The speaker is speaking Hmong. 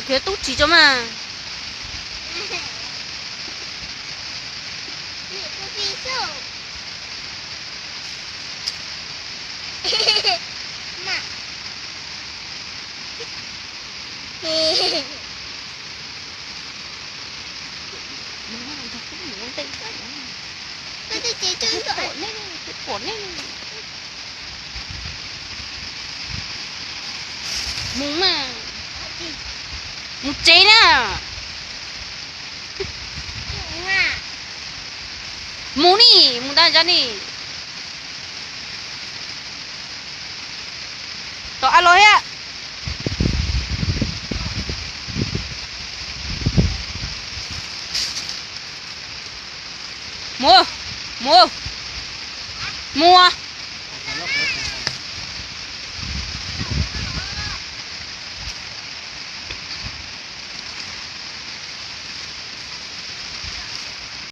Khiav tub tsis tso mas. Mus mas, mus tsev na. Mus ni, mus tag zog ni. Tom av los thiab. Mus, mus, mus.